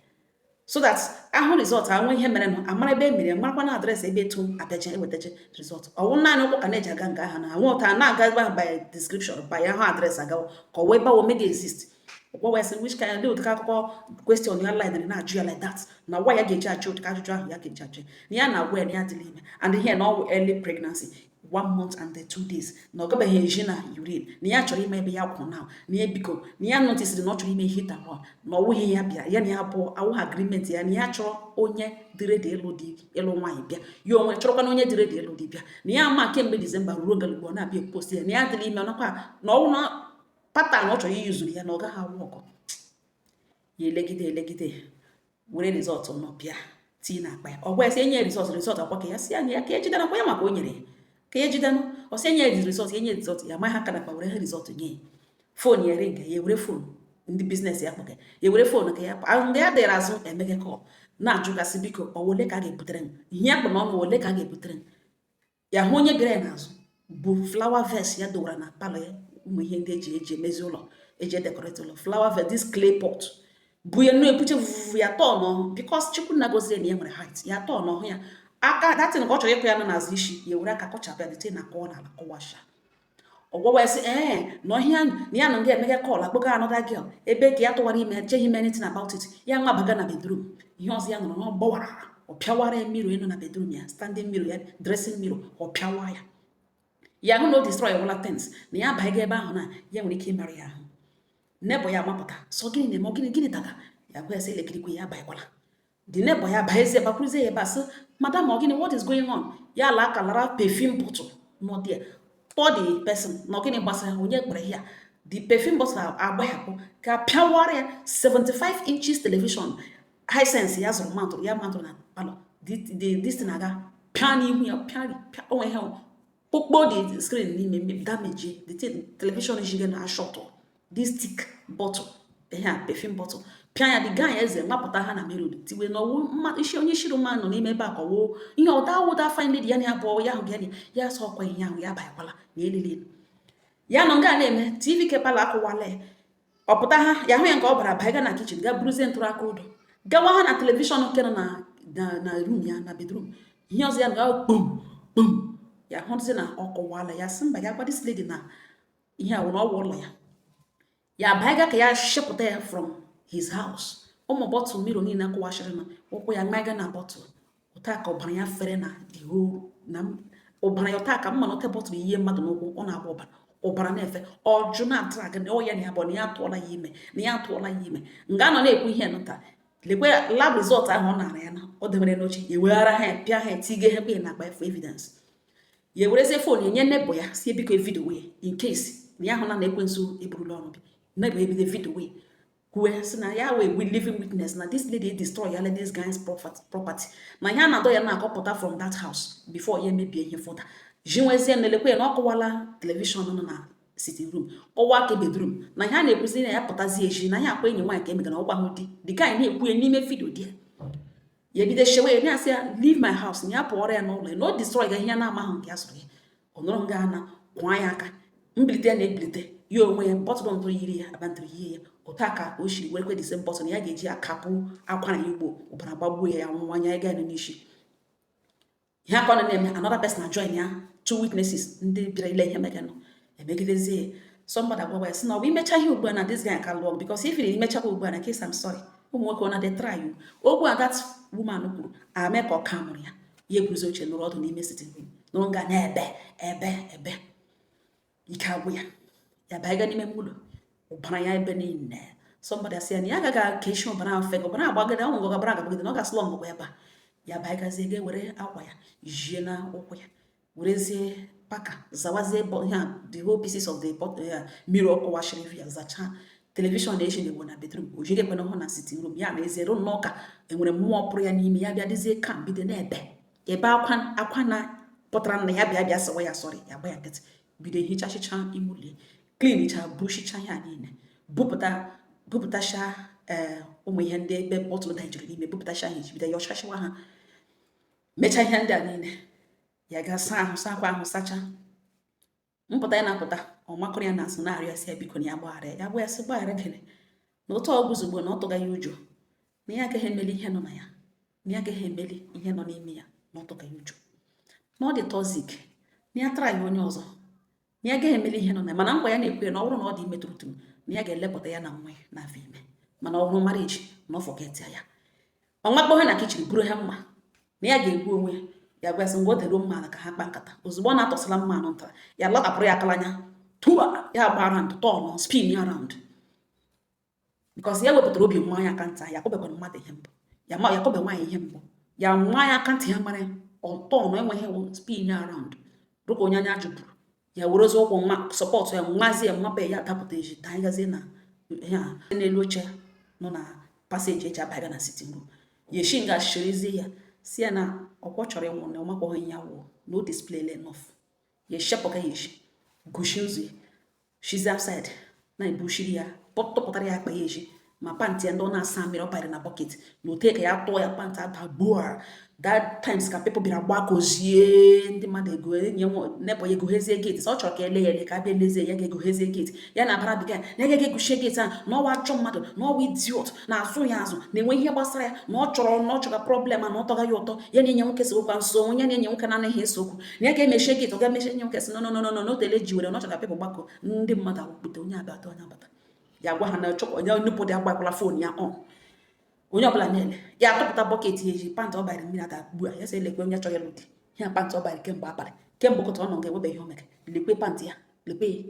so that ahụ result ahụ ihe mere nụ amara ebe e mere, marakwa na address ebe etu abịaje ewetaje result. Ọwụ naanị ụkwụ ka na-eji aga nga aha na anwe ụta na-aga ebe ahụ by description, by ahụ address agawa ka ọ wee bawo mega exist. Gwa wee sị which kind ụdịka akụkọ question ya line na-ajụ ya like that, na gwa ya ga-eji ajụ ụdịka ajụjụ ahụ ya ga-eji ajụ na ya na-agwa ya na ya adịla ime, and here na ọwụ early pregnancy, 1 month and 2 days, na ọ gabeghị eji na urine, na ya chọrọ ime ebe ya kwụ now, na ya biko na ya noticed na ọ chọrọ ime hit and run, na ọ wụghị ya bịa ya na ya bụ awụghị agreement ya, na ya chọrọ onye dịrị dị ịlụ di, ịlụ nwaanyị bịa ya onwe chọrọkwa na onye dịrị dị ịlụ di bịa, na ya ama kemgbe December ruo galugbo ọ na-abịa post ya na ya adịla ime, nakwa na ọwụ na pattern ọ chọrọ iyuzuru ya na ọ gaghị awụ ọkụ. Ya elegide elegide, were result nọ bịa tii na akpa ya. Ọ gwa ya sị enye result, result akwa ka ya si ya na ya ka ejidena kwa ya maka o nyere ya ka ya ejidenụ. Ọ sị enye result, enye result. Ya amaghị aka nakpa, were ha result nye ya. Phone ya ring, ya were phone ndị business ya kpọga, ya were phone ka ya mgbe ya dịrị azụ emege call na-ajụgasị, biko, ọ ole ka a ga-ebutere m ihe ya kpụ n'ọnụ, ole ka a ga-ebutere m. Ya hụ onye bịara ya n'azụ bụ flower vase ya dowara na parlour ya, ụmụ ihe ndị eji emezi ụlọ, eji edecorate ụlọ, flower vase, this clay pot bụ ya nnu ebuche vuvu ya tọọ nọ, because Chukwu na gozie na ya nwere height. Ya tọọ nọ hụ ya aka datin ka ọ chọrọ ịkụ ya nọ n'azụ isi, ya were aka kọchapụ ya dite na kọọ n'ala kọwasha. Ọgwọwa ya sị ee na ọhịa na ya nọ nga emege call akpọga another girl ebe ka ya tụwara ime, echeghị m anything about it. Ya nwa baga na bedroom, ihe ọzọ ya nụrụ na ọ gbawara, ọ pịawara ya mirror enu na bedroom ya, standing mirror ya, dressing mirror, ọ pịawa ya. Ya hụ na o destroy wụla things, na ya abaghị ebe ahụ na ya nwere ike imerụ ya ahụ. Neighbour ya amapụta, sọ gịnị na-eme? Ọ gịnị, gịnị daga? Ya gwa ya sị elekirikwe ya abaghịkwala. The neighbor ya baezie, bakwuruzie ya ebe a, sị, "Madam, ọ gịnị? What is going on?" Ya ala aka lara perfume bottle nọ there, tụọ the person na ọ gịnị gbasara onye kpere ya. The perfume bottle agbahapụ ka pịawara ya 75 inches television Hisense ya zụrụ, mantụrụ ya, mantụrụ na parlour. The this thing aga pịa n'ihu ya, pịa pịa onwe ihe kpokpo the screen n'ime, damage the thing, television jiga na short. This thick bottle, ihe a perfume bottle, pịa ya. The guy eze mapụta ha na main road, tiwe na ọwụ mma isi onye shiri mma nọ n'ime ebe a ka ọwụ ihe ọda wụda. Fine lady ya na ya bụ ya ahụ gị ya sọ ọkwa ihe ahụ ya abanyekwala na elili ya nọ nga na-eme TV ke parlour akụwala ya. Ọ pụta ha, ya hụ ya nke ọ bara banye na kitchen, ga buruzie ntụrụ aka odo gawa ha na television nke nọ na room ya, na bedroom. Ihe ọzọ ya na kpum kpum, ya hụzi na ọ kụwala. Ya sị mba, ya gwa this lady na ihe a wụ na ọ wụ ụlọ ya. Ya banye ka ya shepụta ya from his house. Ụmụ bottle mmiri niile kụwashịrị na ụkwụ ya maga na bottle ụta ka ọbara ya fere na the whole na ọbara ya ụta ka mma na ote bottle ihe mmadụ n'ụkwụ, ọ na-agba ọbara, ọbara na-efe ọjụ na-atara gị na ọ ya na ya bụ na ya atụọla ya ime, na ya atụọla ya ime. Nga nọ na-ekwu ihe nụta, lekwe lab result ahụ ọ nara ya na ọ debere n'oche. Ya eweghara ha ya, pịa ha, tige ha kwe na akpa for evidence. Ya ewerezie phone ya nye neighbour ya, si ebiko video wee in case na ya hụ na ekwensu eburula ọnụ bi. Neighbour ebido video wee kwue sị na ya wee living witness na this lady destroy ya this guy's property, na ihe a na-adọ ya na-akọpụta from that house before ya emebie ihe further. Ji nwezie nelekwe na ọ kụwala television nọ na sitting room, kọwaa ka bedroom, na ihe a na-ekwuzi na ya pụtazi eji na ya akwa enyi nwaanyị ka emegana ọgwa hụ di. The guy na-ekwu ya n'ime video di ya. Ya ebido shewe ya, na-asị ya leave my house, na ya pụọrọ ya n'ụlọ ya, na o destroy ga ihe ya na-amaghị nke ya sụrụ ya. Ọ nọrọ nga na kwaa ya aka mbilite ya na-ebilite ya onwe ya, bottle ntụrụ yiri ya abantụrụ yie ya otu a ka o siri werekwe the same bottle na ya ga-eji akapụ akwara ya ugbo, ọbara gbagbuo ya, ya nwụọ anya ya n'isi. Ihe aka ọ nọ na-eme, another person na join ya, two witnesses ndị bịara ile ihe meganụ emegidezie. Somebody agwa ya sị na ọ bụ imecha ihe ugbu a na this guy ka lụọ, because if ị imechakwa ugbu a na case, I'm sorry, ụmụ nwoke ọ na dey try you. Okwu a that woman kwuru ame ka ọ ka mụrụ ya. Ya eburuzi oche nụrụ ọdụ n'ime sitting room, nụrụ nga na-ebe ebe ebe ike agwụ ya. Ya banye n'ime ụlọ, ụbara ya ebe niile. Somebody asị ya na ya agaghị aka esi ọbara ahụ fega, ọbara agbagide ọ nwụrụ, ọbara agagbagide na ọ ga-asụlọ mgbagwa ebe a. Ya banyegazie ga were akwa ya jie na ụkwụ ya, werezie paka zawazie ihe a, the whole pieces of the pot ya mirror kụwashịrị ya, zachaa television na-eji na-egbo na bedroom, o jiri ekwe hụ na sitting room ya na eze rụ nnọọ ka enwere mmụọ pụrụ ya n'ime ya. Bịa dịzie ka bido na-ebe ebe akwa akwa na pụtara na ya bịa bịa sịwa ya sorry. Ya gba ya nkịtị, bido hichachicha ime ụlọ, cleancha, brushicha ya niile, bupụta bupụtacha ee ụmụ ihe ndị ebe bottle dajuru n'ime, bupụtacha ha iji bido yọchachiwa ha, mechaa ihe ndị a niile. Ya ga saa ahụ, sakwa ahụ, sacha mpụta. Ya na-apụta, ọ makụrụ ya n'azụ, na-arịọ sị ya biko na ya gbaghara ya. Ya gwa ya sị gbaghara gịnị? Na otu ọ guzogbo na ọ tụga ya ụjọ, na ya agaghị emeli ihe nọ na ya, na ya agaghị emeli ihe nọ n'ime ya, na ọ tụga ya ụjọ, na ọ dị toxic, na ya tara ya onye ọzọ, na ya agaghị emeli ihe nọ na ya. Mana nkwa ya na-ekwe ya na ọ bụrụ na ọ dị ime tụrụtụrụ, na ya ga-elepụta ya na nwa ya n'afọ ime, mana ọ hụrụ marriage na ọ forget ya. Ọ makpọ ha na kitchen, buru ha mma na ya ga-egbu onwe ya. Ya gwasị ngwa o deruo mma ala ka ha kpa nkata. Ozugbo ọ na-atọsala mma anụ ntara ya, latapụrụ ya akalanya tua, ya gba round, turn, spin ya round, because ya wepụtara obi nwa ya aka ntị ya akọbekwana mmadụ ihe mbụ ya ma ya kọbe nwaanyị ihe mbụ ya nwa ya aka ntị ya mara ọtọ na enweghị spin ya round dịka onye anya jụpụrụ ya, were ozi ụkwụ nwa support ya, nwazie ya, mmapụ ya, dapụta eji danyegazie na ya n'elu oche nọ na Passage eji abaga na sitting room, ya eshi nga shirizie ya, si ya na ọkwọ chọrọ ịnwụ, na ọmakwaghị ya wụ no display enough. Ya eshepụga ya eshi gushi ụzọ ya, shizi outside na-ebushiri ya, tụpụtara ya akpa ya eji ma pant ya ndị ọ na-asa mmiri ọ banyere na bucket na ote ka ya tụọ ya, pant ada gbua. That times ka people bịara gbakozie ndị mmadụ ego enyi nepụ ya egoghezie gate. Sọ ọ chọrọ ka ele ya ele, ka abịa elezie ya, ga-egoghezie gate ya na abara dịga na ya ga-eguchie gate ahụ, na ọwa ajọ mmadụ, na ọwa idiot, na-azụ ya azụ, na-enwe ihe gbasara ya, na ọ chọrọ, na ọ chọrọ problem, na ọ tọga ya ụtọ. Ya na-enye nwoke sokwa nso, onye na-enye nwoke na-anaghị ese okwu, na ya ga-emechie gate, ọ ga-emechi enye nwoke sị no, no, no, no, no, otele ji were na ọ chọrọ ka people gbakọ. Ndị mmadụ awụkpute onye abata, onye abata, ya gwa ha na chọkwa onye nupụ dị agbakwala phone ya on, onye ọbụla na-ele ya atụpụta bucket ya eji pant ọ banyere mmiri ada ugbu a. Ya sị lekwe onye chọrọ ịlụ di ya, pant ọ banyere kemgbe abalị, kemgbe ụtụtụ ọ nọ ga-ewebe ihe o mere. Lekwe pant ya, lekwe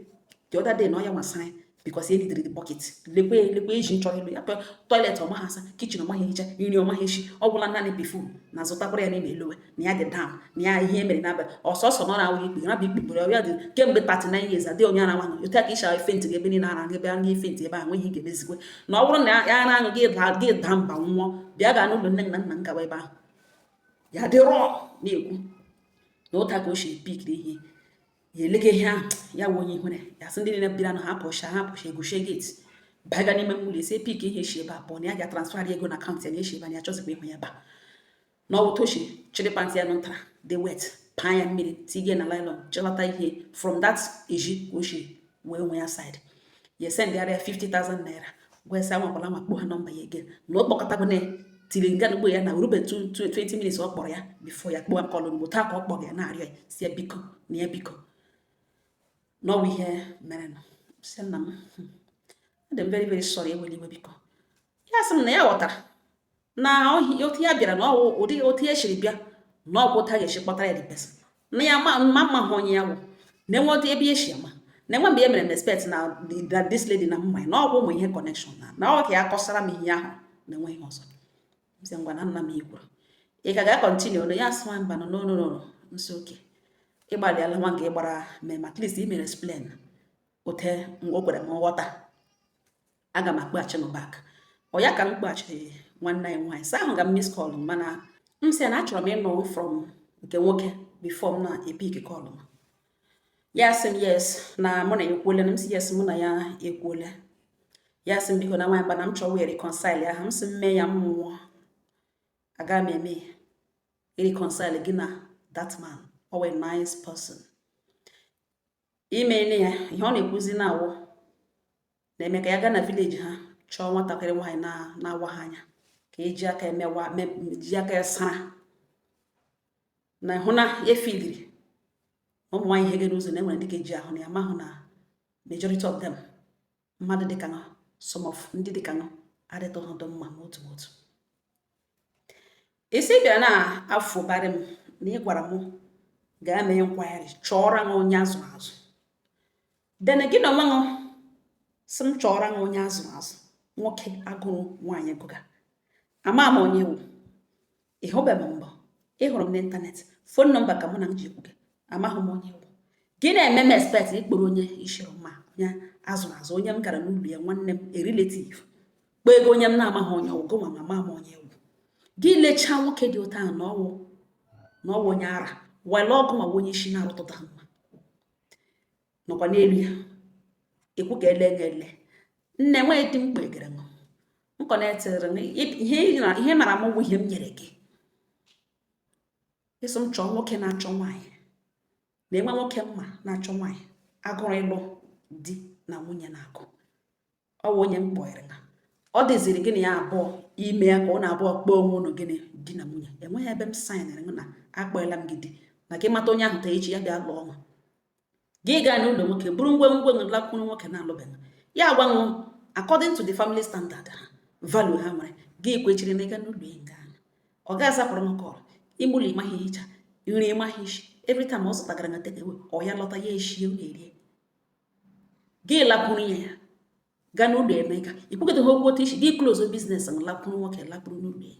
the other day na ọ ya nwasara ya because e needed the bucket. Lekwe, lekwe eji chọrọ ịlụ ya. Toilet ọma ha asa, kitchen ọma ha ehicha, nri ọma ha eshi, ọ gwụla naanị perfume na zụtakwara ya n'ime elowe na ya dị down na ya ihe mere n'abalị ọsọsọ nọ na-awụ ikpe ya bụ ikpe mgbe ya dị kemgbe 39 years adịghị onye ara nwa otu a ka isha faint ebe niile ara ebe anya faint ebe a nweghị ị ga-emezikwe. Na ọ bụrụ na ya ara aṅụ gị daa, gị daa mba, nwụọ, bịa gaa n'ụlọ nne na nna m, gawa ebe ahụ ya dị rọ na-ekwu na ụta ka o si pikiri ihe ya elega ihe ahụ ya wụ onye ihere. Ya sị ndị niile bịara na ha pụcha, ha pụcha, eguchie gate, baga n'ime mmụlọ esi pik ihe esi ebe a pụọ, na ya ga-transfer ego na account ya, na esi ebe a na ya chọzikwa ịhụ ya ebe a. Na ọ toshi chịrị pant ya nụtara dị wet, paa ya mmiri, tinye na nylon, chịlata ihe from that eji ka o si wee nwee ya side. Ya sendịara ya 50,000 naira, gwa sị anwakwala ma kpọọ ha nọmba ya again, na ọ kpọkọtakwana ya tiri nga n'ugbo ya na orube 20 minutes ọ kpọrọ ya before ya kpọọ call mgbe taa ka ọ kpọrọ ya na-arịọ ya, si ya biko, na ya biko, n'ọwụ ihe mere nụ. Sị nna m, adị m very very sorry, ewela iwe biko. Ya sị m na ya ghọtara na otu ya bịara na ọwụ ụdị otu ya siri bịa, na ọ bụ otu a ga-esi kpọtara ya the person, na ya ma mma mma hụ onye ya wụ, na enwe otu ebe ya esi ama, na enwe mgbe ya mere m expect na this lady na mma na ọ bụ ụmụ ihe connection na ọ ka ya kọsara m ihe ahụ na enwe ihe ọzọ. M sị ngwa, na nna m ikwuru ị ka ga-continue na ya sị mba, no, no, no, no. Nso oke ịgbalịala nwa nke ịgbara mee, at least ị mere explain ote o kwere m nghọta. Aga m akpọghachi m back. Ọ ya ka m kpọghachiri nwanne anyị nwaanyị sị ahụ ga m miss call, mana m sị na achọrọ m ịnụ from nke nwoke before m na-epick call m. Ya sị m yes, na mụ na ya ekwuole. Na m sị yes, mụ na ya ekwuole. Ya sị m biko, na nwaanyị na m chọrọ wee reconcile ya ha. M sị m mee ya, m nwụọ, aga m eme reconcile gị na that man. Ọ wee nice person ime ya ihe ọ na-ekwuzi na-awụ na-eme ka ya gaa na village ha chọọ nwatakịrị nwaanyị na-awa ha anya, ka eji aka emewa, ji aka ya sara na hụ na ya efiliri ụmụ nwaanyị ihe gere ụzọ na enwere ndị ga-eji ahụ na ya mahụ na majority of them, mmadụ dịka nọ, some of ndị dịka nọ adịtụ ha mma ma otu ma otu isi bịara na afụbarị m na ị gwara m gaa mee nkwagharị chọọrọ m onye azụrụ azụ. Then gị na onwe m sị m chọọrọ m onye azụrụ azụ, nwoke agụrụ nwaanyị gụga ama m onye wụ ịhụbeghị m mbụ, ịhụrụ m n'ịntanetị, phone number ka mụ na m ji ekwu gị, amaghị m onye wụ gị na-eme m expect ịkpọrọ onye ishiri mma, onye azụrụ azụ, onye m gara n'ụlọ ya, nwanne m, a relative, kpọọ ego onye m na-amaghị onye wụ gụnwa ma ama m onye wụ gị. Lechaa nwoke dị otu ahụ na ọwụ onye ara wele ọgụ ma onye isi na-arụtụta mma nọkwa n'elu ya ekwu ka ele ga ele nne nweghị dị mkpa egere m nkọnetịrị ihe nara m wụ ihe m nyere gị ịsị m chọọ nwoke na-achọ nwaanyị, na-enwe nwoke mma na-achọ nwaanyị agụrụ ịlụ di na nwunye na-agụ ọ wụ onye m kpọrọ na ọ dịziri gị na ya abụọ ime ya ka ọ na-abụọ kpọọ onwe unu gịnị, di na nwunye. Enweghị ebe m signịrị m na akpọela m gị di na gị mata onye ahụ taa echi ya bịa lụọ ọnwa gị gaa n'ụlọ nwoke bụrụ ngwengwe lakwuru nwoke na-alụbeghị ya agwa m according to the family standard ha, value ha nwere. Gị kwechiri na ịga n'ụlọ ya nga ahụ ọ ga-azapụrụ m call ime ụlọ, ịmaghị ehicha nri, ịmaghị isi. Every time ọ zụtagara na take away, ọ ya lọta ya eshie unu erie. Gị lakwuru ya gaa n'ụlọ Emeka, ikwugide ha okwu otu isi gị close business m, lakwuru nwoke, lakwuru n'ụlọ ya.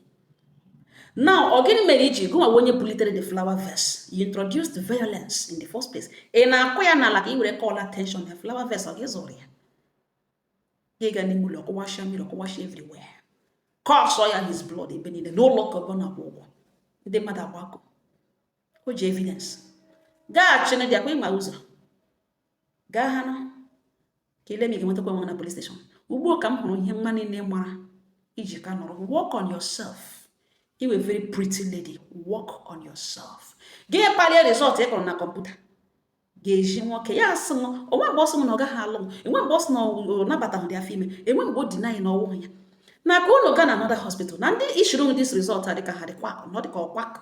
Now, ọ gịnị mere iji gụnwa onye bulitere the flower vase? You introduced violence in the first place. Ị na-akụ ya n'ala ka ị were call attention ya. Flower vase ọ gị zụrụ ya, gị gaa n'ime ụlọ kụwashia mmiri, kụwashia everywhere. Kọsọ ya his blood ebe niile n'ụlọ ka ọ na-akwụ ụgwọ. Ndị mmadụ agbakọ, o ji evidence. Gaghachi dị akwa ịma ụzọ gaa ha nọ ka ile ma ị ga-enwetakwa onwe na police station. Ugbu a ka m hụrụ ihe mma niile mara iji ka nọrọ. Work on yourself. You a very pretty lady. Work on yourself. Gị kpalie result ị kọrọ na kọmputa ga-eji nwoke ya asị m onwe mgbe ọ sị m na ọ gaghị alụ m, enwe mgbe ọ sị na ọ nabataghị dị afọ ime, enwe mgbe o deny na ọwụghị ya na ka unu gaa na another hospital na ndị ishuru this result a dịka ha dịkwa na ọ dịka ọkwakọ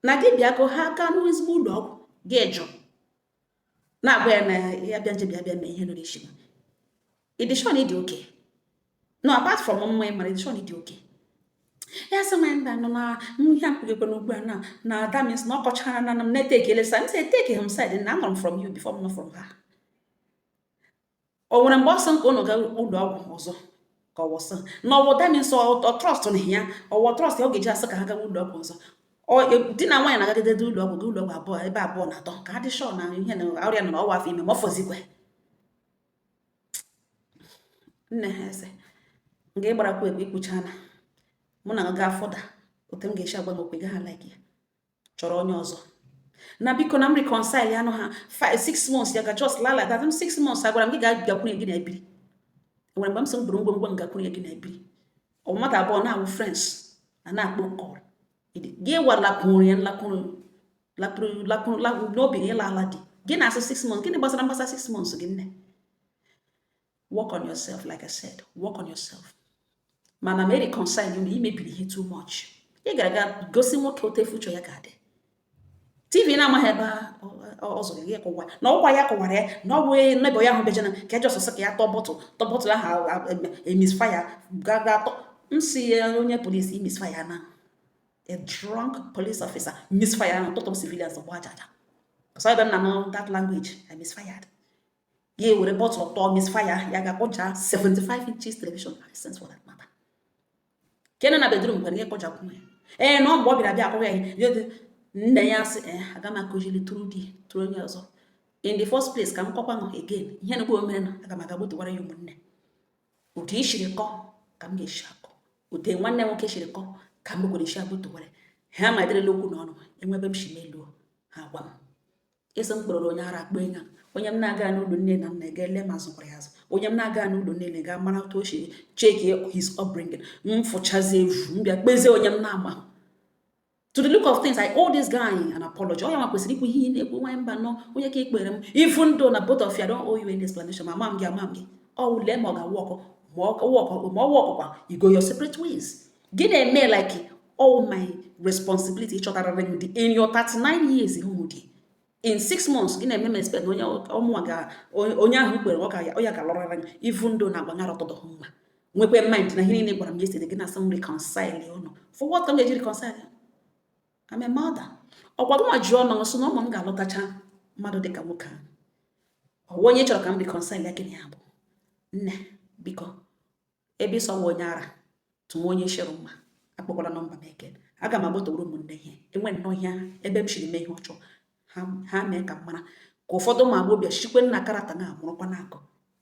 na gị bịa ka ha gaa n'ezigbo ụlọ ọgwụ. Gị jụ na-agwa ya na ya bịa nje bịa bịa mee ihe nụrụ isi m. Ịdị sure na ịdị okay? No, apart from mma ị mara, ịdị sure na ịdị okay? Ya sị m mba, nọ na ihe a mkpugekwe n'ugbu a na that means na ọ kọchara na m na-eteke elesa m sị eteke him side na anọrọ m from you before m nọ from her. O nwere mgbe ọ sị ka unu gaa ụlọ ọgwụ ọzọ ka ọ wụsị na ọwụ? That means ọ trust na ya, ọwụ trust ya ọ ga-eji asị ka ha gawa ụlọ ọgwụ ọzọ. Di na nwaanyị na-agagide ụlọ ọgwụ, gaa ụlọ ọgwụ abụọ, ebe abụọ na atọ, ka ha dị sure na ihe na ọrịa nọ na ọwa afọ ime ma ọ fọzikwe. Nne ha eze nga ịgbarakwa ekwe ikwuchana mụ na ga fọda otu m ga-esi agwa m okwu gaghị like ya. Chọrọ onye ọzọ na biko na m reconcile ya nụ ha 5 6 months ya ga just la like that m 6 months. Agwara m gị ga gakwunye gị na ebiri. Enwere mgbe m sị m buru ngwongwo m gakwunye gị na ebiri? Ọ mmadụ abụọ na-awụ friends na na-akpọ call gị walakwuru ya, nlakwuru lakwuru lakwuru n'obi gị ịla ala di gị na-asị 6 months. Gịnị gbasara mgbasa 6 months gị? Nne, work on yourself. Like I said, work on yourself. Mana ma reconcile unu, imebiri ihe too much. Ị gara aga gosi nwoke otu future ya ga-adị. TV na-amaghị ebe ọ zụrụ gị kụwa na ọkwa ya kụwara ya na ọ bụ neighbour ya ahụ bejana ka eji ọsọsọ ka ya tọọ bottle, tọọ bottle ahụ emisfire ga ga tọ m si ya onye polisi misfire na a drunk police officer misfire na tụtụ civilians gba aja aja. So ebe m na nụ that language, I misfired. Ya ewere bottle tọọ misfire ya ga-akpọcha 75 inches television Hisense for that matter kene na bedroom gwara ya kpọchakwu ya. Ee, na ọ mgbe ọ bịara bịa akwụghị ya nne ya sị, ee, aga m akụziri tụrụ di tụrụ onye ọzọ in the first place. Ka m kọkwa nọ again ihe na gboo mere na aga m aga gbotowara ya ụmụnne. Otu i shiri kọ ka m ga-esi akọ, otu nwanne nwoke shiri kọ ka m gbekwara esi agbotowara ha. Ma ederela okwu n'ọnụ enwe ebe m si meluo ha gwa m ịsị m kpọrọ onye ara akpọ enya. Onye m na-aga n'ụlọ nne na nna ga ele ma azụkwara ya azụ. Onye m na-aga n'ụlọ nne na ga mara otu o si check his upbringing. M fụchazie evu m bịa kpezie onye m na-ama. To the look of things, I owe this guy an apology. Ọ ya nwa kwesịrị ikwu ihe ị na-ekwu. Nwaanyị mba nọ onye ka ikpere m, even though na both of you, I don't owe you any explanation. Ma ama m gị, ama m gị, ọ wụ lee ma ọ ga-work, ma ọ work, ma ọ work kwa, you go your separate ways. Gị na-eme like all my responsibility ịchọtarịrị m dị in your 39 years ihu dị in 6 months. Gị na-eme m expect na onye ọmụnwa ga onye ahụ kwere ọ ga ọ ya ga-alọrịrị m, even though na agbanyara ọtọdọ mma nwekwe mind na ihe niile gwara m yesterday. Gị na-asị m reconcile ụnụ for what? Ka m ga-eji reconcile? I'm a mother. Ọkwa gị nwa ji ọnụ sị na ụmụ m ga-alọtacha mmadụ dịka nwoke ahụ. Ọwụ onye chọrọ ka m reconcile ya? Gịnị ya bụ nne? Biko, ebe ịsọwa onye ara tụnwe onye shịrụ mma, akpọkwala nọmba m eke. Aga m agbotowuru ụmụnne ihe enwe nnọọ ihe ebe m shiri mee ihe ọjọọ ha mee ka m mara ka ụfọdụ ụmụ agbọghọbịa shikwe nna karata na-amụrụkwa n'akụ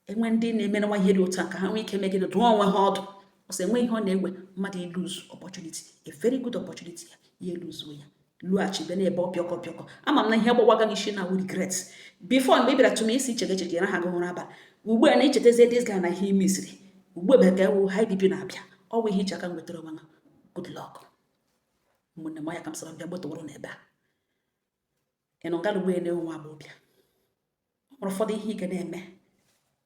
enwe ndị na-emerewa ihe dị otu a ka ha nwee ike megide dụọ onwe ha ọdụ ọsọ. Enwe ihe ọ na-ewe mmadụ ilose opportunity, a very good opportunity, ya ya eluzuo ya lughachibe n'ebe ọ pịọkọ pịọkọ. Ama m na ihe gbawaga gị isi na regret before mgbe ị bịara tụm isi iche echiche na ha gị ụra abalị. Ugbu a na echetazie this guy na ihe ime isiri ugbu a ka ewu high BP na-abịa. Ọ bụ ihe iche aka m nwetara onwe m. Good luck, ụmụnne m. Ya ka m sọrọ bịa gbotoworo n'ebe a. Ị nọ ngalugbo ene nwa agbọghọbịa, ọ nwere ụfọdụ ihe ị ga na-eme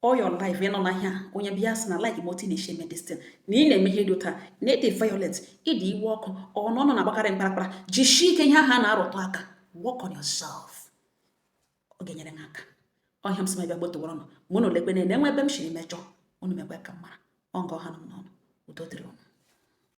all your life. Ị nọ n'ahịa, onye bịa sị na like ma otu ị na-esi eme this thing na ị na-eme ihe dị ụta na ịdị violent, ịdị iwe ọkụ, ọ na ọ nọ na-agbakarị mkparakpara. Jisie ike ihe ahụ a na-arụtụ aka. Work on yourself, ọ ga-enyere gị aka. Ọhịa m sị m bịa gbotoworo nọ mụ na olekwe na enwe ebe m shiri mejọ unu mekwa ka m mara. Ọ nga ọha nọ m n'ọnụ. Udo dịrị unu.